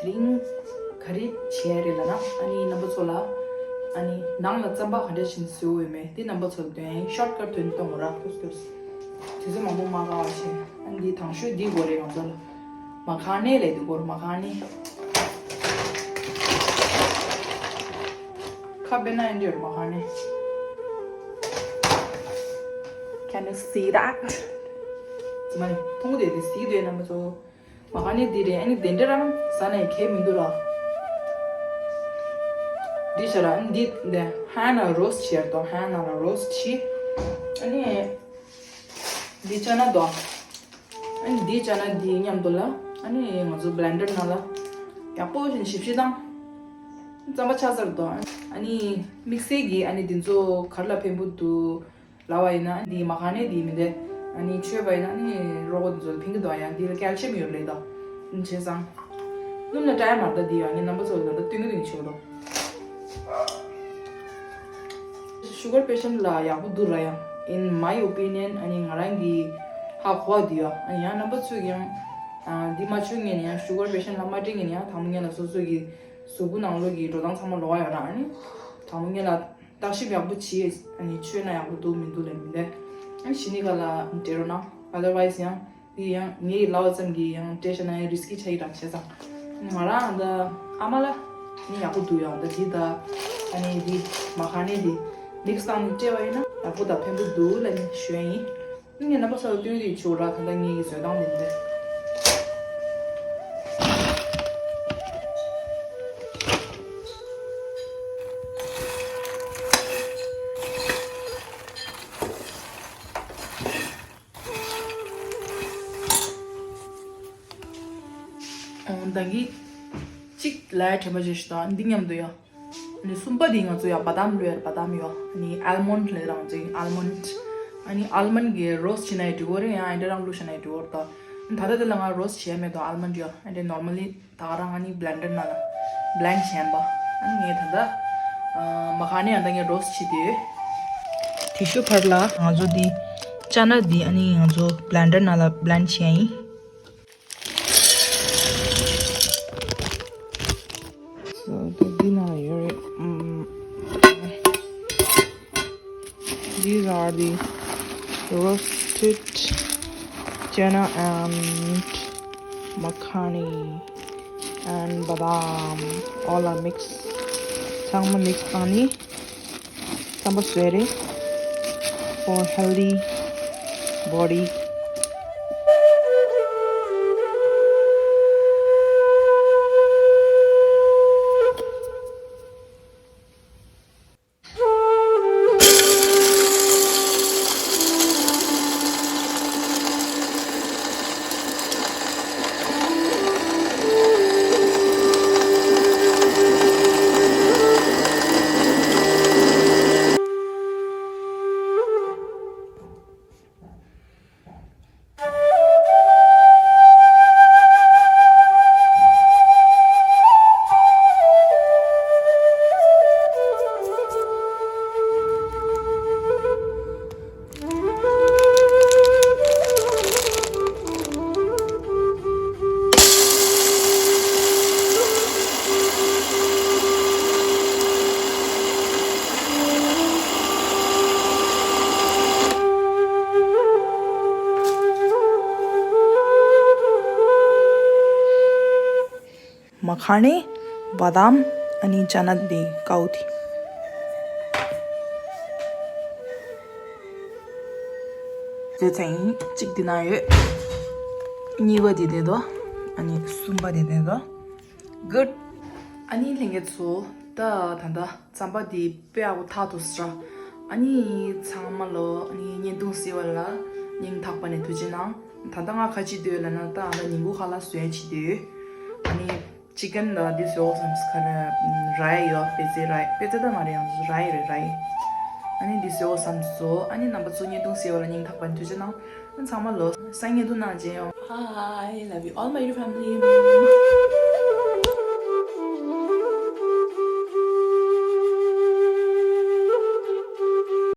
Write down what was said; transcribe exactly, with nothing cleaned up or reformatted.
དེ་རིང་ག་རེ་བྱས་རེད་ལབ་ན། ཨ་ནི་རྣམ་པ་ཚོ་ལ། ཨ་ནི་ནང་ལ་རྩམ་པ་ག་འདྲ་བྱས་ནས་བཟོ་དགོས་མེད་དེ་རྣམ་པ་ཚོ་ལ་སྟོན་ཡིན། ཤོར་ཀཊ་ཐོན་གཏོང་དགོས་ར། ཀུས་ཀུས། དུས་ཚོད་མང་པོ་མ་བཀག་པ་བྱས། ཨ་ནི་འདི་དང་ཤོས་འདི་དགོས་རེད་ང་ཚོ་ལ། མ་ཁ་ནེ་ལབ་དེ་དགོས་རེད། མ་ཁ་ནེ། ཁ་དཔེར་ན་ཡིན་འདྲ་རེད། མ་ཁ་ནེ། Can you see that? ཙི་མ་ནི་མཐོང་དེ་དེ་སི་དེ་རྣམ་པ་ཚོ། མ་ཁ་ནེ་འདི་རེད། ཨ་ནི་དེ་འདྲ་རང་ཟ་ནས་ཁེ་མི་འདུག་ལ། འདི་ཤ་ར། ཨ་ནི་འདི་འདི་ཧན་ན་རོ་སི་ཊི་བྱས་ཏོ། ཧན་ན་རོ་སི་ཊི་བྱས། ཨ་ནི་འདི་ཅ་ན་དོ། ཨ་ནི་འདི་ཅ་ན་འདི་མཉམ་དུ་ལ། ཨ་ནི་ང་ཚོ་བྷི་ལེན་ཌར་ནང་ལ་ཡག་པོ་ཞིག་ཞིབ་ཞིབ་དང་། རྩམ་པ་ཆགས་ཚར་དོ། ཨ་ནི་དམིགས་བསལ་གྱིས་ཨ་ནི་འདི་ཚོ་ག་རེ་ལ་ཕན་པོ་འདུག་ལབ་པ་ཡིན་ན། འདི་མ་ཁ་ནེ་འདི་མི་འདི་ཨ་ནི་མཆོད་པ་ཡིན་ན། ཨ་ནི་རོ་གོ་འདི་ཚོ་ལ་ཕན་གྱི་འདུག་ཡང་འདི་ལ་ཀལ་ཤི་ཡམ་ཡོད་རེད་ད། ཨ་ནི་བྱས་ཙང་སྣུམ་ལ་ཊའི་མ་རེད་ད། འདི་ཡང་ངས་རྣམ་པ་ཚོ་ལ་ད་སྟོན་གྱི་སྟོན་གྱི་བྱེད་དོ། ཤུ་གར་པེ་ཤན་ལ་ཡག་པོ་འདུག་ར། ཡང་in my opinion ཨ་ནི་ང་རང་གིས་ཧ་གོ་བ་འདི་ཡོད། ཨ་ནི་ཡང་རྣམ་པ་ཚོས་ཀྱང་ཨ་འདི་མ་མཆོད་མཁན་ཡང་ཤུ་གར་པེ་ཤན་ལ་མ་སྤྲད་མཁན་ཡང་དང་པོ་ཉིད་ལ་སོ་སོ་གི་གཟུགས་པོ་ནང་ལོགས་ཀྱི་འགྲོ་སྟངས་ཚང་མ་ལོགས་ཀ་ཡོད་ར། ཨ་ནི་དང་པོ་ཉིད་ལ་བརྟག་ཞིབ་ཡག་པོ་བྱས། ཨ་ནི་མཆོད་ན་ཡག་པོ་འདུག་མི་འདུག་ལབ་མི་འདི། ཨ་ནི་གཞི་ནས་ག་ལ་སྤྲད་རོགས་གནང་། Otherwise ཡང་འདི་ཡང་ངའི་ལབ་པ་ཙམ་གྱིས་ཡང་སྤྲད་བཞག་ན་ཡང་རི་སི་ཀི་ཆགས་ཀྱི་ར། བྱས་ཙང་ང་རང་ད་ཨ་མ་ལ་ནི་ཡག་པོ་འདུག་ཡང་ད་འདི་ད་ཨ་ནི་འདི་མ་ཁ་ནེ་འདི་མིག་སི་བཏང་ནས་སྤྲད་པ་ཡིན་ན་ཡག་པོ་དང་ཕན་པོ་འདུག་ལབ་ནས་ཞུ་ཡ་ཡིན། ངས་རྣམ་པ་ཚོ་ལ་སྟོན་རེས་བྱུང་ར། ད་ལྟ་ངའི་བཟོ་སྟངས་འདི་འདི། ཨོ་ད་གི་གཅིག་ལ་དྲན་པ་བརྗེད་ཤག་ད་འདི་མཉམ་དུ་ཡ། ཨ་ནི་གསུམ་པ་དེ་ང་ཚོ་ཡ་བ་དམ་ལོས་ཡ། བ་དམ་ཡོད། ཨ་ནི་ཨལ་མོན་ཌི་ལབ་རང་ཚོའི་ཨལ་མོན་ཌི། ཨ་ནི་ཨལ་མོན་ཌི་གི་རོ་སི་ཊི་བྱས་ན་ཡང་འགྲིག་གི་རེད། ཡང་ཨ་འདྲ་རང་བླུགས་བྱས་ན་ཡང་འགྲིག་གི་རེད། ད་ད་ལྟ་དེ་ལ་ང་རོ་སི་ཊི་བྱས་མེད་དོ། ཨལ་མོན་ཌི་ཡོད། ཨ་འདྲ་ནོར་མལ་ལི་ད་ག་རང་ཨ་ནི་བྷི་ལེན་ཌར་ནང་ལ་བྷི་ལེན་ཌི་བྱས་པ། ཨ་ནི་ངས་ད་ལྟ་མ་ཁ་ནེ་ཡང་ད་ངས་རོ་སི་ཊི་བྱས་ཏེ་ཡོད། དེ་ཤུ་ཕར་ལ་ང་ཚོ་འདི་ཅ་ན་འདི་ཨ་ནི་ང་ཚོ་བྷི་ལེན་ཌར་ནང་ལ་བྷི་ལེན་ཌི་བྱས་ཡིན། So, འདི་ན་ཡོད་རེད། ཨམ། These are the roasted chana and makhani and badam. All are mixed. ཚང་མ་མིག་སི་བཏང་ནི། རྩམ་པ་བཟོས་རེད། For healthy body. མ་ཁ་ནེ། བ་དམ། ཨ་ནི་ཅ་ན་དེ་ཀའུ་དེ། བཟོས་ཚར་ཡིན། གཅིག་འདི་ན་ཡོད། གཉིས་པ་དེ་དེ་དོ། ཨ་ནི་གསུམ་པ་དེ་དེ་དོ། Good. ཨ་ནི་ལྷན་རྒྱས་ཚོ། ད་ད་ལྟ་རྩམ་པ་དེ་དཔེ་ཡག་པོ་ཐག་ཐུག་སོང་། ཨ་ནི་ཚང་མ་ལོ། ཨ་ནི་བརྙན་ཐུང་གཟིགས་པ་ལ་སྙིང་ཐག་པ་ནས་ཐུགས་རྗེ་གནང་། ད་ལྟ་ང་ག་ཅི་འདོད་ལབ་ན། ད་ང་ཉིན་གུང་ཁ་ལག་བཟོ་ཡ་བྱེད་འདོད། ཨ་ནི་ཅི་ཀན་དང་འདི་བཟོ་བསམ་སོང་། ཁ་ན་རའི་ཡོད། པེ་ཙེ་རའི། པེ་ཙེ་ད་མ་རེད། ཡང་རའི་རེད། རའི། ཨ་ནི་འདི་བཟོ་བསམ་སོང་། ཨ་ནི་རྣམ་པ་ཚོ་བརྙན་ཐུང་གཟིགས་པ་ལ་སྙིང་ཐག་པ་ནས་ཐུགས་རྗེ་གནང་། ཚང་མ་ལོ། སང་ཉིན་བརྙན་ཐུང་ནང་མཇལ་ཡོང་། Hi, love you all my family.